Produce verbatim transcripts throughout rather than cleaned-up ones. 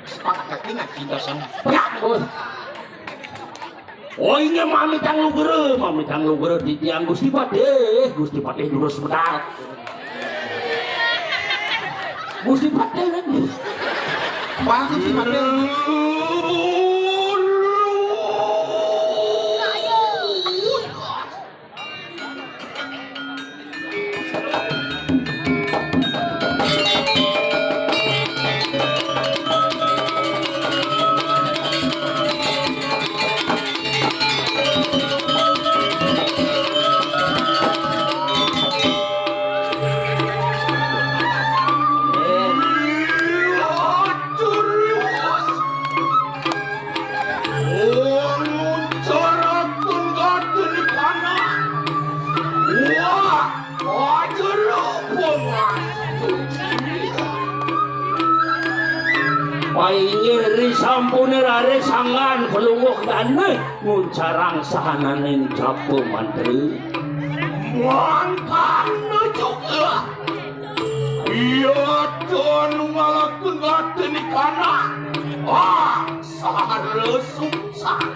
Sepakat lagi ngaji dasar. Ya, bos. Oh, ini mamitang lugra, mamitang lugra titiang Gusti Patih, Gusti Patih durus medal. Gusti Patih kan? Wah, Gusti Patih. Wah, aja lu, bunga. Painggih ri sampune raris sanggan pelungguh dane nguncarang sahananing japa mantri. Mangkana juga. Iya, Tuhan, nunggalaken gati nikana. Ah, sara sungsang.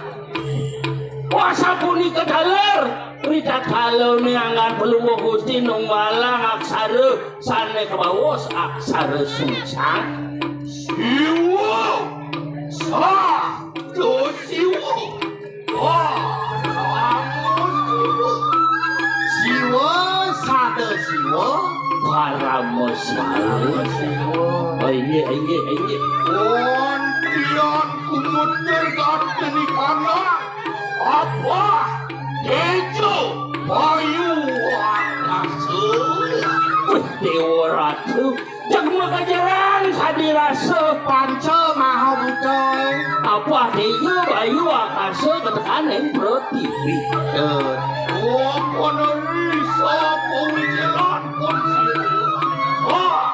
Wah, sapunika taler, ritatkala niangan Palungguh Gusti nunggalang aksara sane kabaos aksara sungsang. Siwa, Sada Siwa, Parama Siwa. Siwa, Sada Siwa, Parama Siwa. Parama Siwa. Oh, inggih, inggih, inggih. Wonten kumutur gati nikana. Apa? Tejo, Bayu, Akasa. Wih, Dewa Ratu, jagma kajaran kadi rasa. Panca Maha Buta. Apa? Tejo, Bayu, Akasa, katekaning Pratiwi. Duh. Apa neri sapa wijilan pun sira? Wah,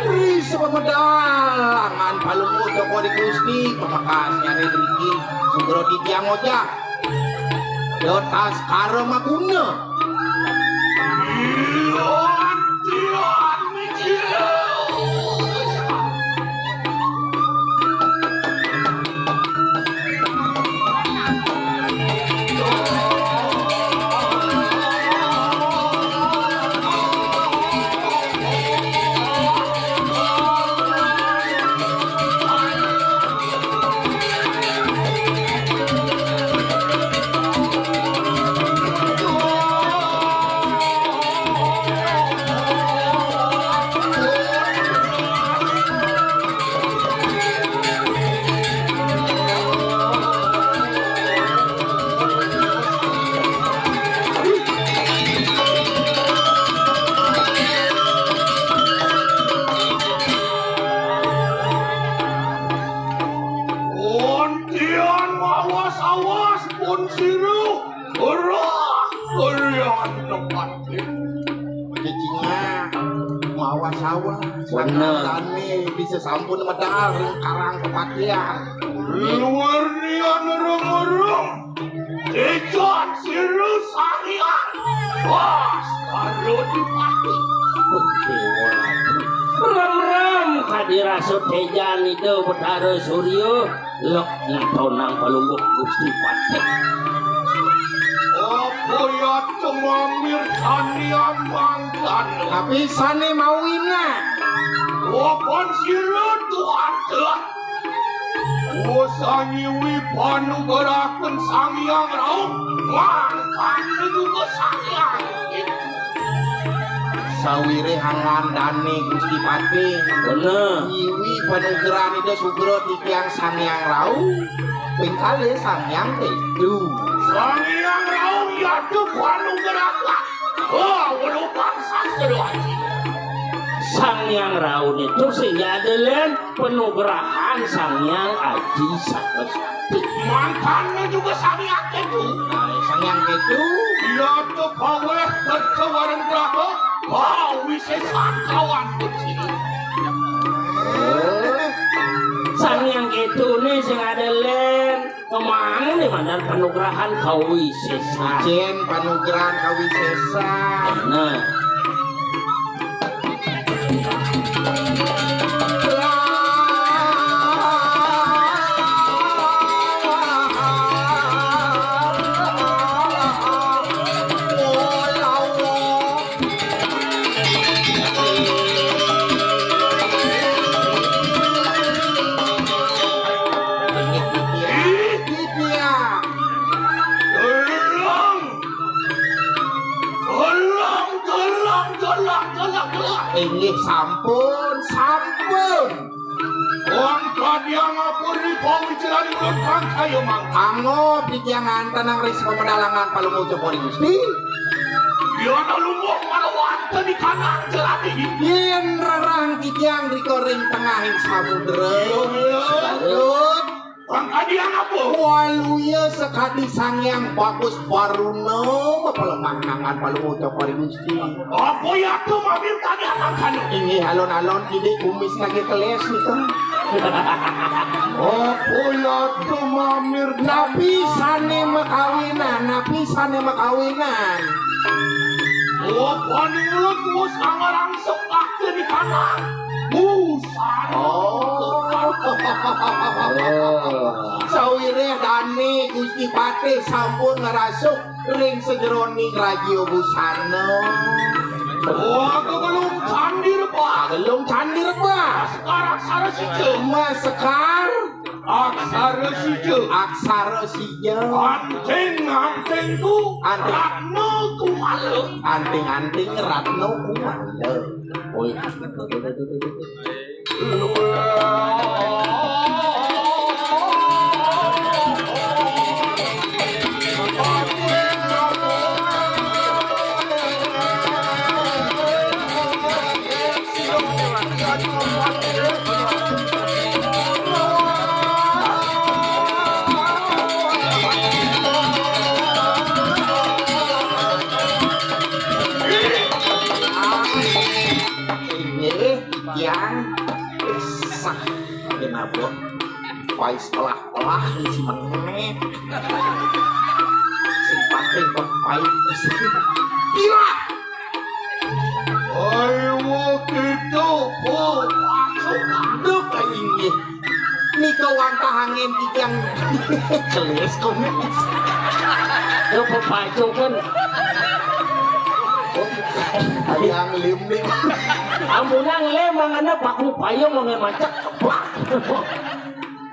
Ri sepemedal, angan Palungguh Joko di Gusti, pamekasnyane driki, sugra titiang ojah. Dados askara maguna. Iya, iya, iya. Wontian mawas-awas pun siru. Ora, ora nepatin. Cacingak, mawas-awas. Bener. Tane bisa sampun medal ring karang kepatihan. Luar nian rem-rem. Ican siru sangian. Wah, karo dipati. Rem-rem kadi rasa tejan Ida Betara Surya. Lek ngatonang Palungguh Gusti Patih. Apa ya temamir tanian mangkana? Tapi sane mawina. Wapan sira tuan telah. Wah, sanyiwi panugrahaken Sang Hyang Rauh, mangkana juga Sang Hyang. Sawireh angandane Gusti Patih. Bener. Iwi panugrahan Ida Sugra titiang Sang Hyang Rauh. Ping kalih Sang Hyang Ketu. Sang Hyang Rauh yatu panugrahan. Oh, berubah sastra aji. Sang Hyang Rauh nitu sing ada len panugrahan Sang Hyang Aji Saraswati. Mangkana juga Sang Hyang Ketu. Nah, Sang Hyang Ketu. Iya tuh paweh kerja wareng graha. Wow, wisesan kawan kecil. Eh, Sang Hyang Ketu nih sing ada len. Kemang nih mandar panugrahan kawisesan. Jen panugrahan kawisesan. Nah. Sampun. Wong kadiang apuri pawicilani ulun kang kaya mangkang. Angop titiang antanang ring sapamedalangan Palungguh Cokor I Gusti. Yan lungguh marawa wantah di kanang jelati. Yen rerang titiang rika ring tengahing samudra. Iya, iya. Salut. Kang kadiang apa? Waluya sakadi Sang Hyang Bagus Baruna mapalemah nangan Palungguh Cokor I Gusti. Apa ya tu mamir tadi anak kanu? Inggih alon-alon kidik kumis lagi keles gitu. Apa ya tu mamir? Napi sane makawinan, napi sane makawinan. Oh, paning mulut bus angarangsuk bakti di kanang. Busan. Oh. Sawiréh dané Gusti Patih sampun ngrasuk ring sajeroning raja busana. Oh, aku belum candi rebah. Belum candi rebah. Sekarang sarasija. Mas Sekar. Aksara sija. Aksara sija. Anting, antingku. Anting. Ratna Kumala. Anting-anting Ratna Kumala. Oi. Inggih, titiang. Sah, kenapa? Pais pelah-pelah si meneh. Sing pakai pepait. Gila. Ayo kita po masuk. Aduh, kainggih. Nika wantah angin titiang. Kelis kumis. Yo pepacukan. Yang lim nih. Ampunang lé mangana paku payung mangé macet keplak.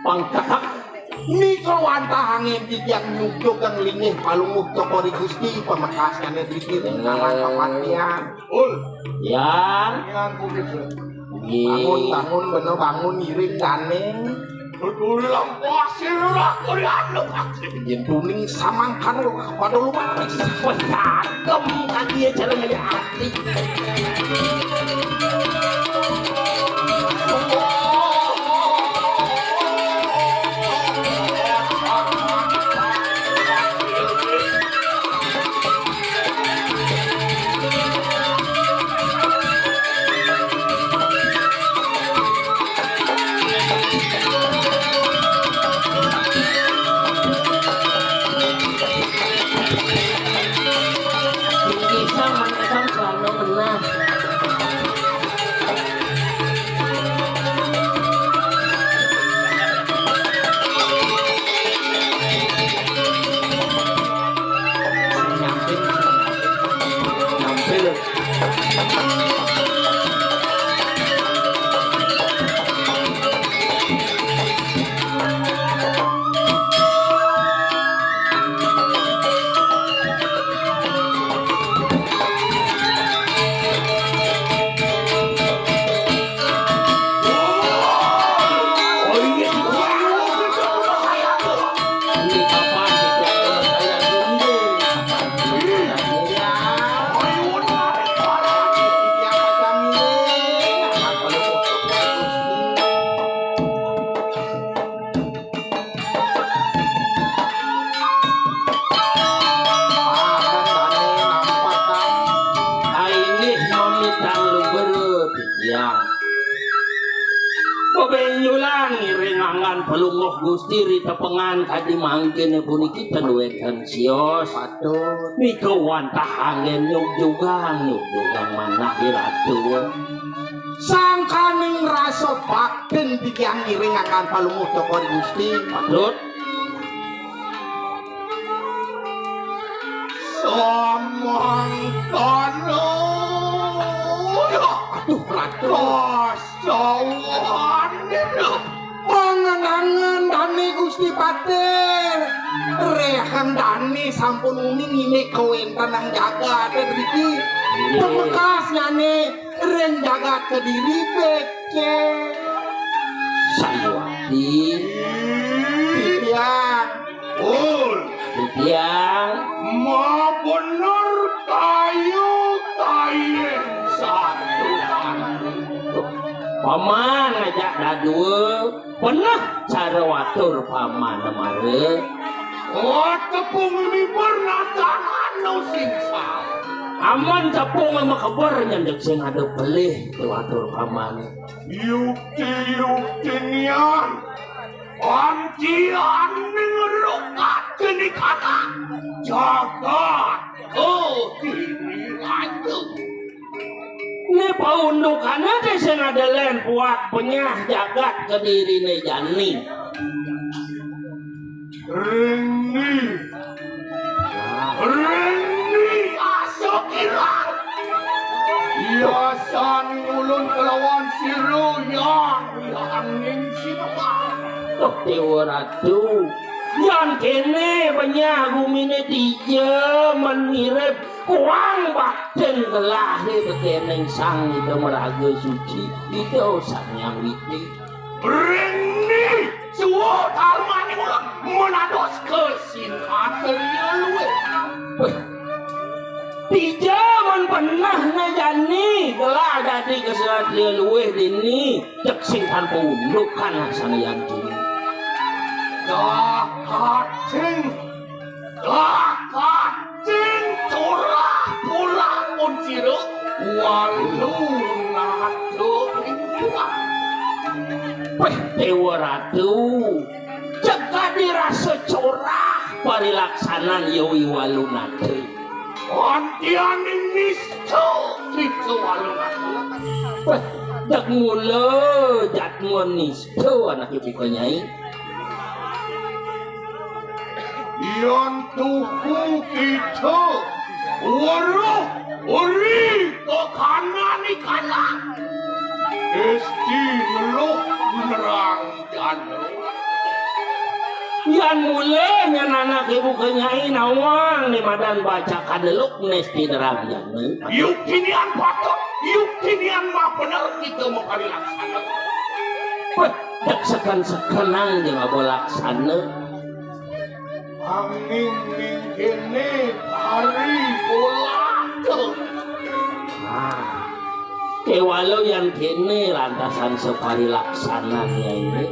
Pangkak. Nika wantah angin titiang nyucugang linggih Palungguh Cokor I Gusti pamekasnyané titiang karang kapatihan. Ul. Yang. Yang kudu. Nggih. Bangun, bangun, bena bangun, ngiring dané. Duduri lampah sira kuri anu. Yen tuning samangkan lho, pada lumaris. Wes adem kaki ya jalan aja ati. Bingkisan meneh, celana meneh. Nyamping. Nyamping. Ainggih mamitang lumber titiang. Bebenjulan ngiring anggan Palungguh Gusti ri tepengan kadi mangkene puniki ten wenten sios. Patut. Nika wantah anggen nyugjugang, nyugjugang manah iratu. Sangkaning rasa baktin titiang ngiring anggan Palungguh Cokor Gusti. Patut. Samangkana. Aduh, Ratu. Kasawan. Pangenangan dane Gusti Patih. Rehan dane sampun uning indik kawentenan jagat riki. Pamekasnyane Ring jagat Kediri becik. Sayuwakti. Titiang. Ul. Titiang. Ma bener kayu kayen satu. Paman ngajak dadua. Beneh cara watur paman mara. Oh, tepung mimbar natan anu singsa. Aman tepung makeber nyandek sing ada pelih tu watur paman. Yukti, yukti nian. Pantian ning rukat kini kana. Jagat Kediri Raya. Né paundukané té sing ada lén buat penyah jagat Kedirine jani. Ring ni. Ring ni asa kirang. Biasan ulun kelawan sira yang, yang ning sinuman. Duh, Déwa Ratu. Yan kéné penyah guminé dija men mirip kuang bakten gelahé tekéning Sang Ida Maraga Suci, Ida Sang Hyang Widi. Ringni suwa tarmaning ulun menados kesatria luwih. Wéh. Dija men benehné jani gelah dadi kesatria luwih dini, cek sing tanpa undukan aksana yan kini. Dah kacing. Lah, kancing curah pulang pun sira, walu nado ing pulang. Wéh, Déwa Ratu, jagat dirasa curah parilaksanan ya I Walunata. Antianing nista kita Walunata. Wéh, jak mula jadma nista anaké buka nyai. Yan tuhu kita weruh uri kekanan ikanan. Esti ngeluh nerang jana. Yan mula nyan anaké buka nyai nawang né madan bacakan leluk nesti nerang jana. Yuk kinian patut, yuk kinian mabener kita makarilaksana. Wéh, dek seken-sekenang jeung aba laksana. Anging ning kéné paribolaka. Nah, kéwala yan kéné lantasan saparilaksanannya ini.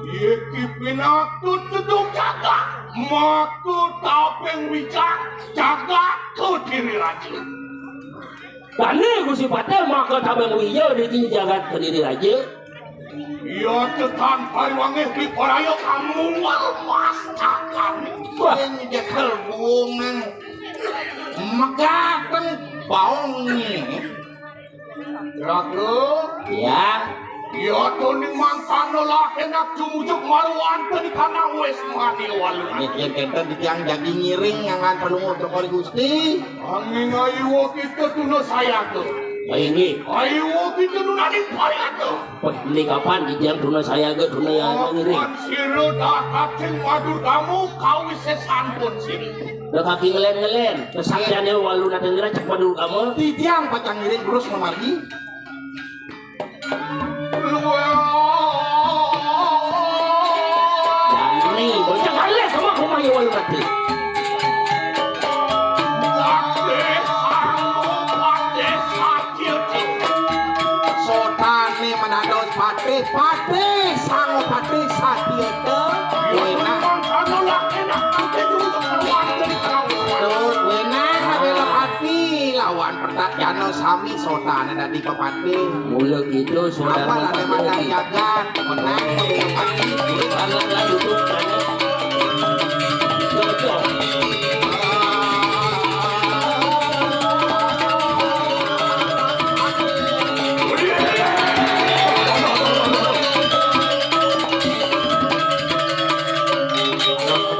Iki pinatut sedung jagat, maka tabeng wijak jagat Kediri Raja. Dané Gusti Patih maka tabeng wijak di jagat Kediri Raja. Iya tetan pariwangih piparaya kamual mastakan. Wah. Sing jekel buung nang megaten baong. Raga. Iya. Iya to ning mangkana lah enak jumujuk maruan tenikana wis mani walu. Niki kenten titiang jagi ngiring ngangan panunggul Cokor Gusti. Anging ayuwa kita tuna sayaga. Inggih. Ayuwa kita nunaning pariaga. Wah, ini kapan titiang tuna sayaga, tuna yang ngiring? Kapan sira dah kacing madur kamu kawisésan pun sini. Dah kaki ngelen-ngelen. Kesaktiannya Walunata ngira cek madur kamu. Titiang pacang ngiring terus mamargi. Dani, bocah kali sama kumaha Walunata. Sotané menados patih, patih sango patih satya te. Wénah. Duh, wénah, sabéla patih lawan pertat jana sami. Sotané dadi pepatih. Mula gitu, saudara. Apa lah, memang dari jagat. Menang. Anak lah duduk, anak. Cocok.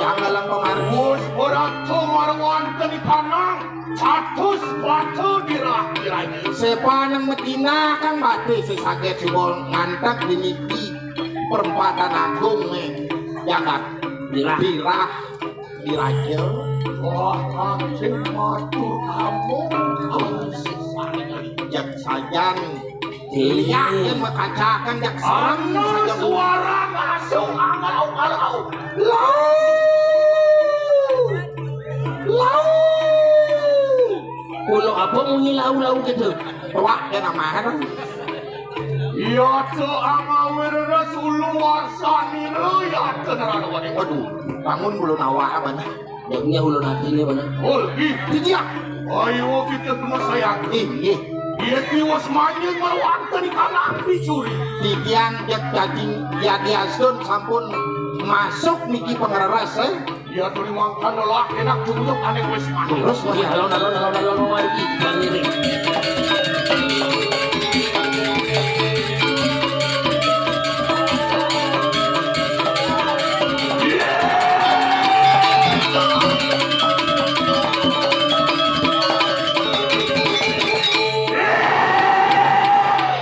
Jangan lama marmus, orang tuh marwan ke di tanah. Satus batu dirah-dirahnya. Sepaneng Medina kan batu sesagét coba ngantek di niki perempatan agung nih. Jagat dirah. Dirah diraja. Wah, kacing matur kamu. Sesagét. Jak sajan. Iya, yang makacakan jak serem saja. Suara masuk angau-angau. Lau. Lau. Kulo apa munyi lau-lau gitu? Tuak dia namahan. Iya, tuh angau ras ulu warsani lo ya, tuh nerano waduh. Waduh, bangun bulu nawa apa nih? Jadinya ulun hati ni mana? Oh, ih, dia. Ayo kita kena sayang. Ih, ih. Dia tiwas manjing melawan tadi kalah dicuri. Titiang jak daging ya diasun sampun masuk niki pengereres, eh. Dia terima lah enak cukup aneh wes mati. Terus dia alon alon alon alon mari kita ngiring.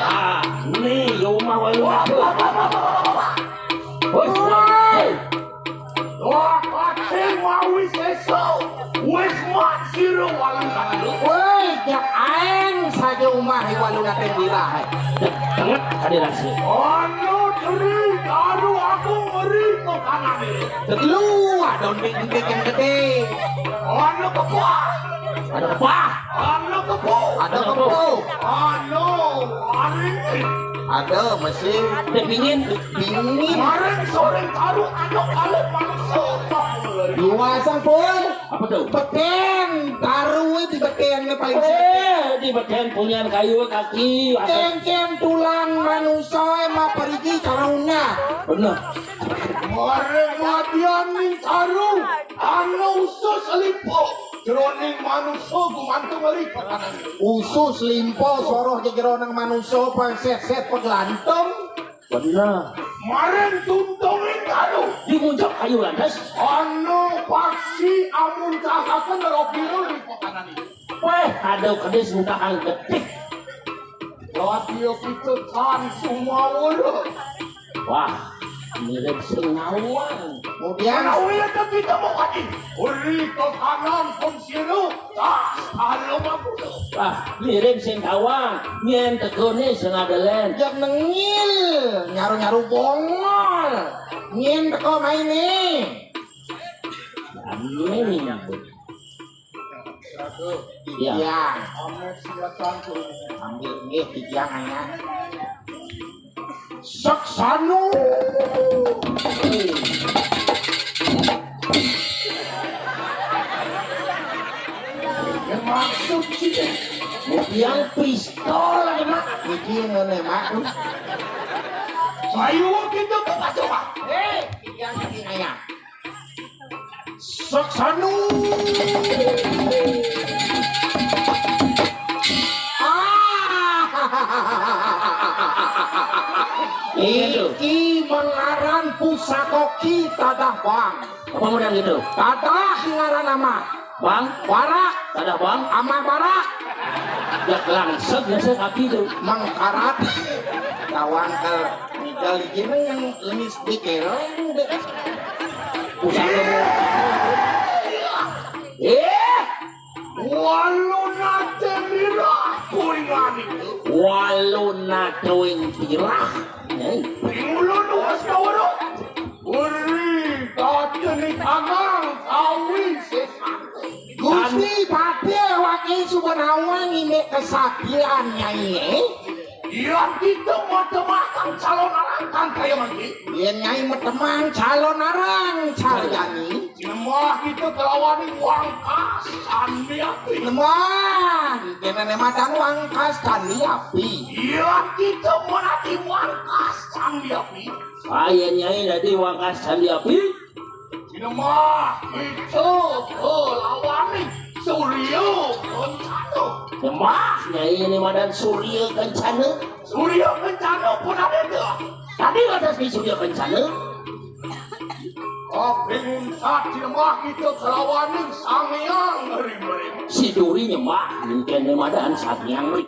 Ah, nih, yo mau. Woi, woi. Wah, pacing mawi seso. Wis mat sira walu kali. Woi, jak aeng saja umah walu naten birah. Banget hadir asli. Anu teri, baru aku ngeri kok kanan ini. Kedua, dondik-dondik yang gede. Anu kebuah. Ada kepah. Anu kebuah. Ada kebuah. Anu, hari ini. Ada mesin. Dingin. Dingin. Kemarin sore taruh anu kalau masuk. Dua sampun. Apa tuh? Beten, taruh di beten paling. Eh, di beten punya kayu kaki. Kengkeng tulang manusia emang pergi karuna. Bener. Kemarin matian nih taruh anu usus lipo. Jeroning manusia gumantung lagi. Usus limpo soroh jejeroning manusia pang set-set peglantung. Bener. Maren tuntungin kayu. Di muncak kayu lantas. Anu paksi amun cahakan roh biru di pekanan ini. Weh, aduh kedis minta anggetik. Lewat dia kita kan semua orang. Wah, mirip sing nawang. Kemudian awalnya kita mau kaji. Uri ke kanan pun siru. Ah, mirip sing tawang, nyen tegone sing adelen. Jak nengil, nyaru-nyaru bongol. Nyen teko maine. Amin. Ya. Ya. Ambil nggih titiang anak. Saksanu. Maksud sih. Yang pistol aja, Mak. Iki ngene, Mak. Ayo kita buka coba. Eh, yang ini ayah. Saksanu. Ah. Iki mengaran pusaka kita dah, Bang. Apa model gitu? Tadah ngaran ama. Bang, barak. Tadah, Bang. Ama barak. Ya langsung ya saya kaki tuh. Mengkarat. Tawang ke Miguel gini yang lemis dikirong deh. Usah lu. Eh, walu nate mirah kuingani. Walu nate wing pirah. Ing ulun wes kawero. Uri, kateni kanang kawi sesante. Gusti Patih wake suba nawang imbek kesaktian, Nyai, eh? Iya, kita metemahkan calon arang kan kaya mangki. Yen Nyai metemang calon arang, Sarjani. Nembah kita kelawan wangkas candi api. Nembah, kena nemadan wangkas candi api. Iya, kita menati wangkas candi api. Ayo Nyai dadi wangkas candi api. Nembah, kita kelawan Surya Kencana. Nembah, Nyai ini madan Surya Kencana. Surya Kencana pun ada tu. Tadi lantas di Surya Kencana. Tapi nguncak di lemah kita kelawaning Sang Hyang Rimrim. Si Duri nyembah, mungkin dia madan Sang Hyang Rimrim.